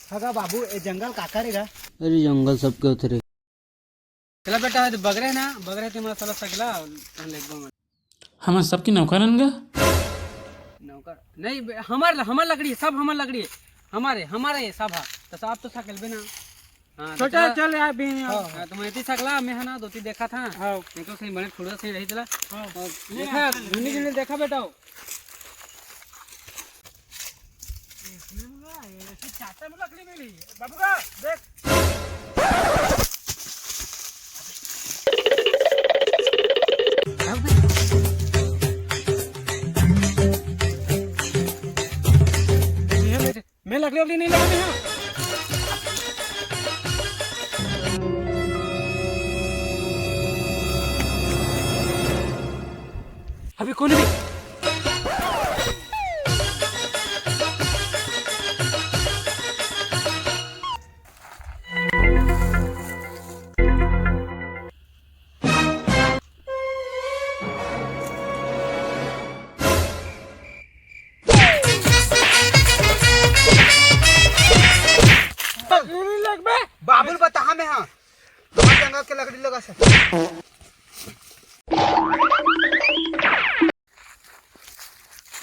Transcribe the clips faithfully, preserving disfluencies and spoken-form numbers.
हगा बाबू, ए जंगल काकर हे गा? अरे जंगल सबके होथे रे। चला बेटा, ए बगरे ना, बगरे ते मोला साला सगला, हम लेगबो मैं। हमन सबके नौकर हन गा? नौकर? नहीं बे, हमर, हमर लकड़ी, सब हमर लकड़ी, हमरे, हमरे सब हा। तो सब तो सकलबे ना। हाँ, तो छोटा चला। चल यार, भी नहीं हाँ, आओ। हाँ, तो मैं इतनी सकला, मैं है ना, दो तीन देखा था। हाँ। मैं तो सही बने, थोड़ा सही रही चला। हाँ। और ले देखा, यार। झुंडी झुंडी देखा बेटा हो। चाचा में लकड़ी मिली। बाबू का, देख। मैं लकड़ी वकड़ी नहीं लगाने हैं। अभी कौन भी बाबुल बता, हाँ, मैं हाँ। हमारे जंगल के लकड़ी लगा से।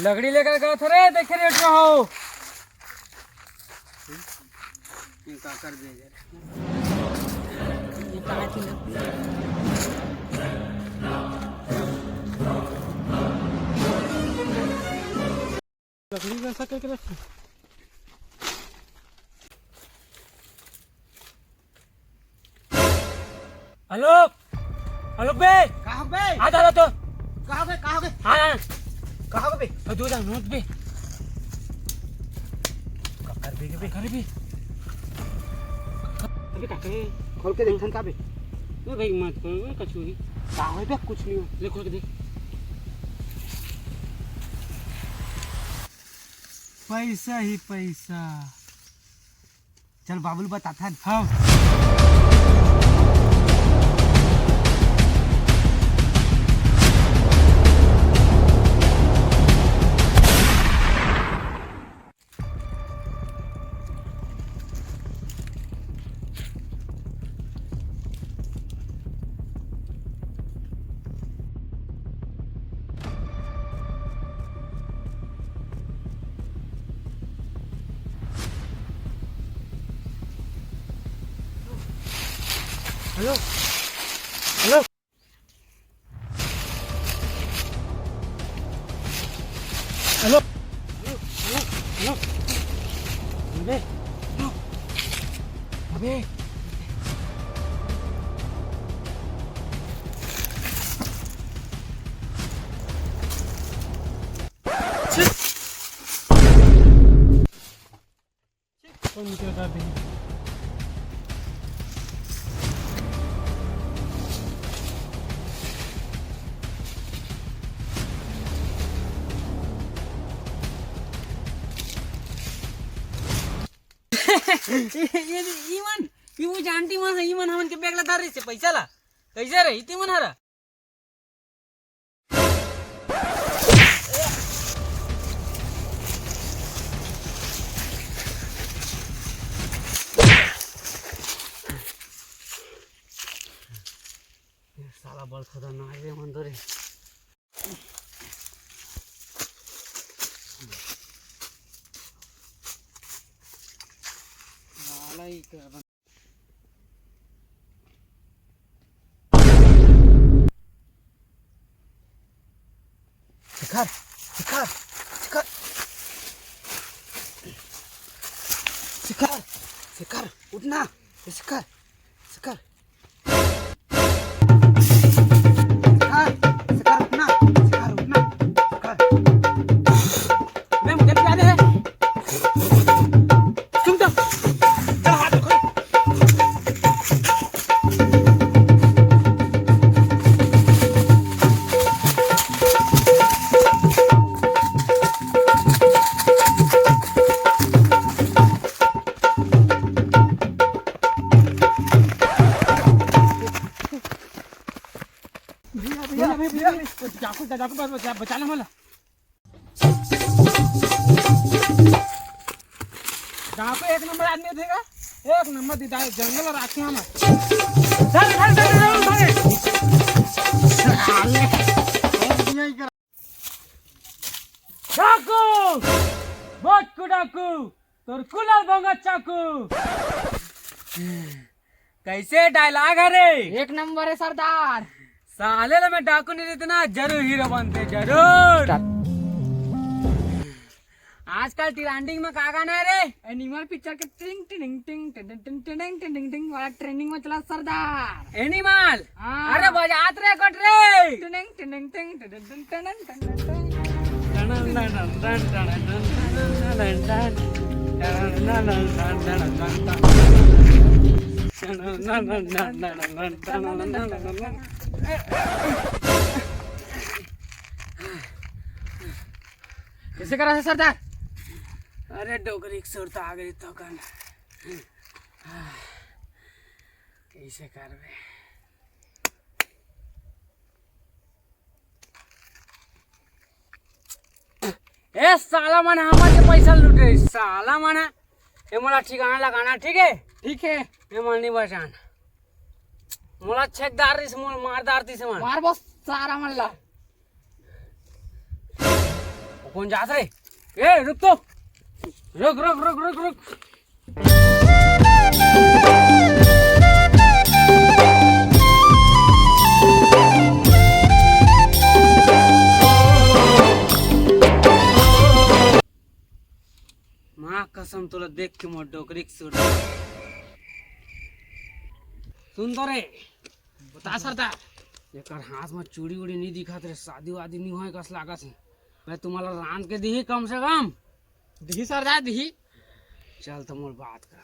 लकड़ी लेकर गया था रे, देखे रेट में हो। ये का कर दे यार। ये कहाँ थी लकड़ी? लकड़ी कैसा करके रखी? आलोक, आलोक बे। का हो बे? आ दादा तो। का हो बे? का हो बे? हाँ, हाँ। का हो बे? तो दो हजार नोट बे। का कर बे के बे? कर बे। अबे का करे? खोल के देखथन का बे? ओ भाई मत कर, ओ कछुरी। का होय बे? कुछ नहीं हो। ले खोल के देख। पैसा ही पैसा। चल बाबुल बताथन। हाँ। Hello, hello. Hello, hello, hello, hello. अबे, हेलो। अबे। कौन निकल रहा है? ये, ये, ये मन, ये वो जानती मन है, ये मन हमन के बैग ला धर रही से पैसा ला। कैसे रही ती मन हरा? साला बड़ खतरनाक है मन तो रे। साला ही कर शिखर, शिखर, शिखर, शिखर, शिखर, उठना, शिखर, शिखर। शिखर, शिखर, उठना, शिखर, उठना, शिखर। बे, मुझे क्या रे? सुन तो। चल, हाथ रखो। भैया, भैया, भैया, भैया, भैया, जाको, जाको, बस, बस, बचा ले मोला। यहाँ पे एक नंबर आदमी देगा, एक नंबर दीदा है, जंगल और आके हम। चल, चल, चल, चल, चल। डाकू, बचकू डाकू, तोर कुलर भंगा चाकू। कैसे डायलॉग हरे? एक नंबर है सरदार। साले ला मैं डाकू नहीं देते ना, जरूर हीरो बनते, जरूर। आजकल ट्रेंडिंग में का गाना है रे? एनिमल पिक्चर के टिंग टिंग टिंग टिंग टिंग टिंग टिंग टिंग टिंग वाला ट्रेंडिंग में चला सरदार। एनिमल? हाँ। अरे बजात रे कट रे। टिंग टिंग टिंग टिंग टिंग टिंग टिंग टिंग टिंग। कैसे करा है सरदार? अरे डोकरी के सुरता आ गई तो कन। कैसे करबे? ए साला मन हमर के पैसा लूटे, साला मन। ए मोला ठिकाना लगाना, ठीक है? ठीक है। ए मन नहीं बचान। मोला छेकदार दिस, मोला मारदार दिस मन। मार बस सारा मन ला। वो कौन जात रे? ए रुक तो। रुक, रुक, रुक, रुक, रुक। माँ कसम तोला देख के मोर डोकरी के सुर। सुन तो रे। बता सरदार। एकर हाथ में चूड़ी उड़ी नहीं दिखत रे, शादी वादी नहीं होए कस लागत है। मैं तुम्हारा रांध के दिही कम से कम। दिही सरदार दिही। चल तो मोर बात कर।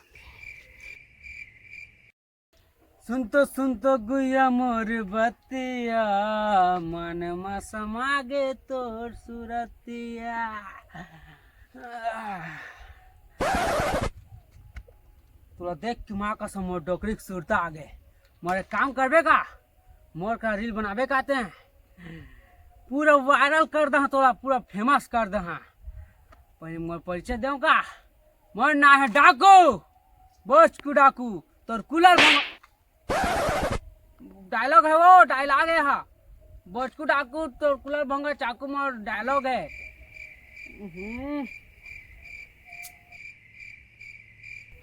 सुन तो सुन तो गुया मोर बतिया, मन मा समा गे तोर सुरतिया। तोला देख के माँ कसम मोर डोकरी के सुरता आ गे। मोर एक काम करबे का? मोर का रील बनाबे का ते? पूरा वायरल कर दहा तोला, पूरा फेमस कर दहा। पहले मोर परिचय देव का? मोर नाम है डाकू, बचकू डाकू, तोर कुलर भंग-, डायलॉग है वो, डायलॉग है हा। बचकू डाकू, तोर कुलर भंगा चाकू मोर डायलॉग है। हम्म।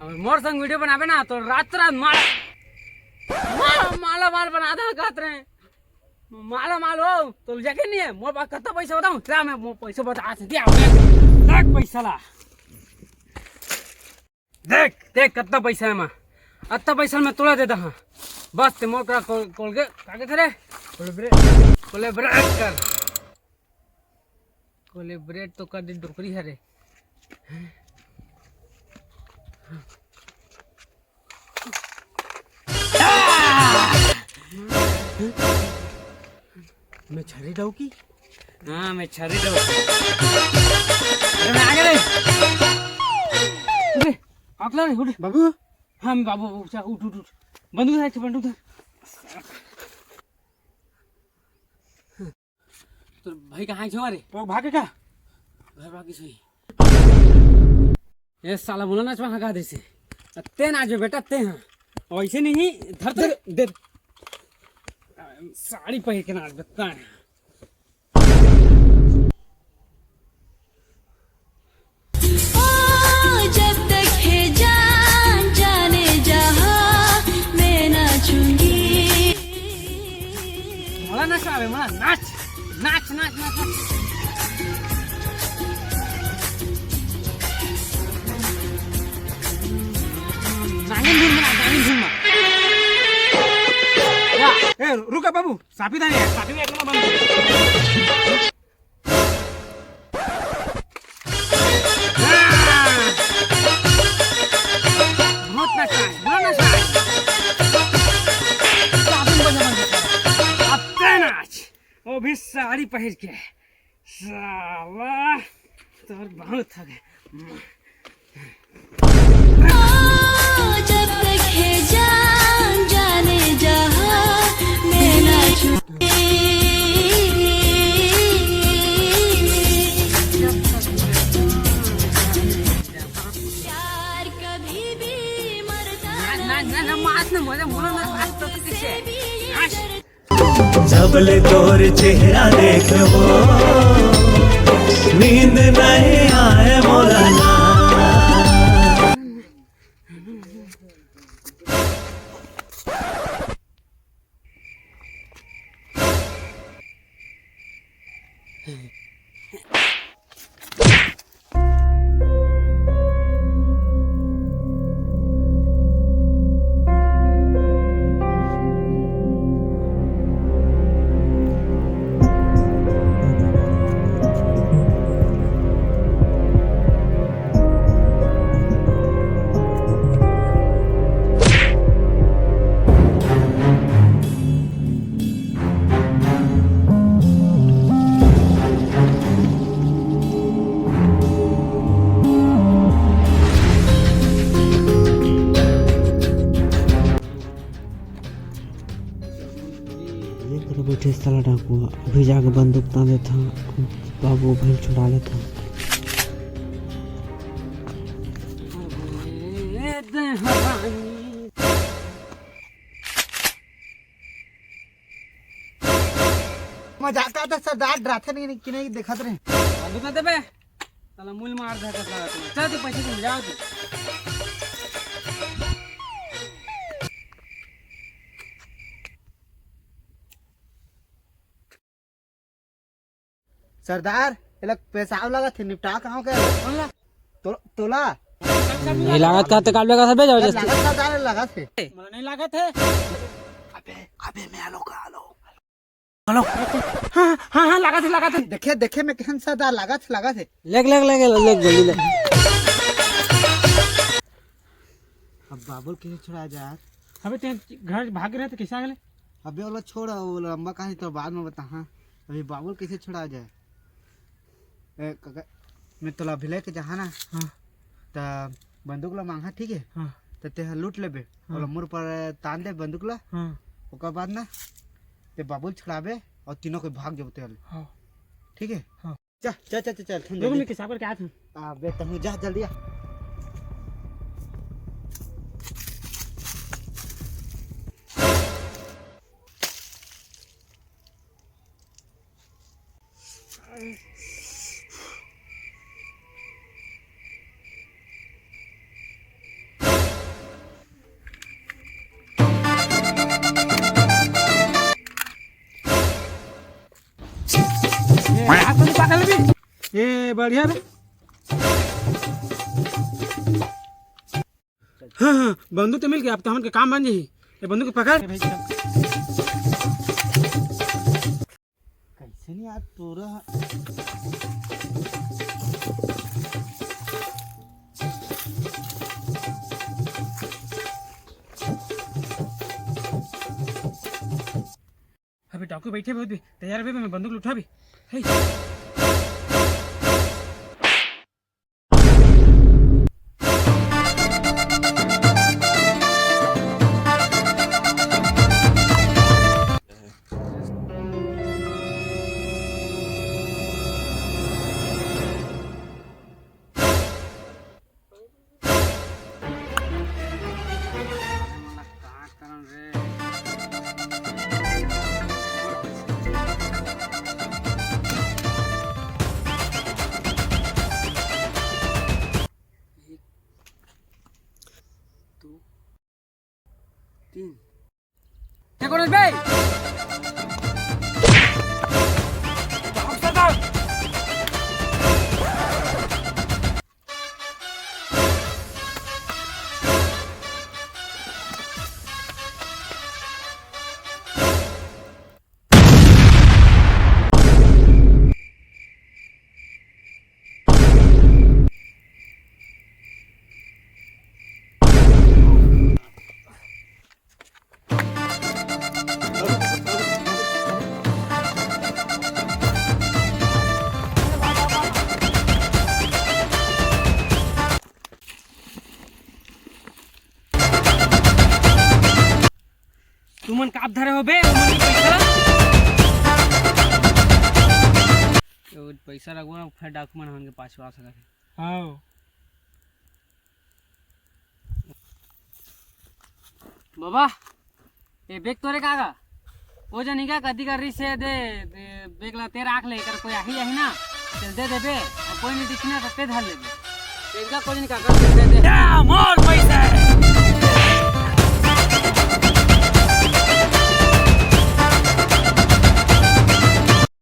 अब मोर संग वीडियो बनाबे ना तो रात रात मार, मार, माला माल बना दे कहत रहे। माला माल हो, तो जाके नहीं है। मोर पास कत्ता पैसा बताऊं? तेरा मैं मोर पैसा बता से दिया। लाख पैसा ला। देख, देख कत्ता पैसा है मां। अत्ता पैसा मैं तोला दे दहा। बस ते मोर करा कोल-, कोलगे-, का कहते रे? कोलेब्रे-, कोलेब्रेट कर। कोलेब्रेट तो कर दे डोकरी हरे। मैं छरी डाऊ की? हाँ, मैं छरी डाऊ। अरे, मैं आ गया रे। अरे, आकला रे, उठ। बाबू। हाँ, मैं बाबू, उठ, उठ, उठ, उठ। बंदूक है, बंदूक है। तोर भाई कहाँ छो रे? वो भागे का? घर भागी सही। ए साला बोला ना छो हाँ का देसे। ते ना जो बेटा ते हाँ। वैसे नहीं धर तो दे, दे। साड़ी पहन के ना बता। ओ, जब तक है जान जाने जहां मैं नाचूंगी। मला नाच आवे, मला नाच, नाच, नाच, नाच, नाच। नागिन धुन बना, नागिन धुन बना। या। ए, रुका बाबू, साफी दानी है, साफी में एक नंबर बन। बहुत नशा है, बहुत नशा है। साबुन बजा बंद कर। अब ते नाच, वो भी साड़ी पहन के। साला, तोर बहुत हो गए। जब तक है जान जाने जहां मैं नाचूंगी। प्यार ना, ना, ना, मास ना, मोला, मोला ना, मास तो किसे? नाश। जब ले तोर चेहरा देखबो, नींद नहीं आए मोला ना। ये कर बैठे साला डाकू, अभी जाके बंदूक तान देता, बाबू भाई छुड़ा लेता। मजाक करत हे सरदार, डराथे नहीं, नहीं कि नहीं देखत रहे। बंदूक ना देबे, साला मूल मार दे, कतला चल तू पैसे तुम जाओ तू। सरदार, एला पेशाब लागत हे, निपटा कहाँ के? कौन ला? तो, तोला। नहीं लागत का, तो काल बेगा सब भेजो जल्दी। लागत सरदार, लागत हे। मोला नहीं लागत हे। अबे, अबे, मैं आलो का आलो। आलो। हाँ, हाँ, हाँ, लागत हे, लागत हे। देखे, देखे, मैं कहन सरदार, लागत हे, लागत हे। लेग, लेग, लेग, लेग, जल्दी लेग। अब बाबुल कइसे छुड़ा जाए यार? अबे ते घर भाग रहे तो कैसे आ गए? अबे ओला छोड़, वो लंबा कहानी तो बाद में बता। हाँ, अभी बाबुल कइसे छुड़ा जाए? ए, काका, मैं तोला अभी लेके जाहा ना, हाँ। त बंदूक ला मांगा, ठीक है? हाँ। त तेहा लूट लेबे, हाँ। ओला मोर पर तान दे बंदूक ला। हाँ। ओकर बाद ना ते बाबुल छुड़ाबे और तीनों को भाग जाबो तेल। हाँ। ठीक है? हाँ। चल, चल, चल, चल, चल, रुक, जल्दी। मैं पेशाब करके आत हूँ। अबे, तहूँ जा, जल्दी आ। ए, हाथ में पकड़ भी। ए, बढ़िया रे। हाँ, हाँ, बंदूक तो मिल गया, अब तो हमन के काम बन जाही। ये बंदूक पकड़। कैसे नहीं यार, तोरा अबे डाकू बैठे बहुत भी तैयार, अभी मैं बंदूक उठा भी। हे। तीन। क्या करो बे? तुमन काप धरे हो बे, ओमन के पैसा ला। ओ पैसा रखबो ना, फिर डाकू मन हमन के पाछू आ सकत हे। हाँ। बाबा, ये बेग तोरे का गा? वो जनी का कदी कर रही से दे, दे बेग ला ते राख ले, कर कोई आही आही ना, चल दे देबे, और कोई नहीं दिखी ना तो ते धर लेबे। बेग का कोई नहीं काका, दे दे। मोर पैसा है।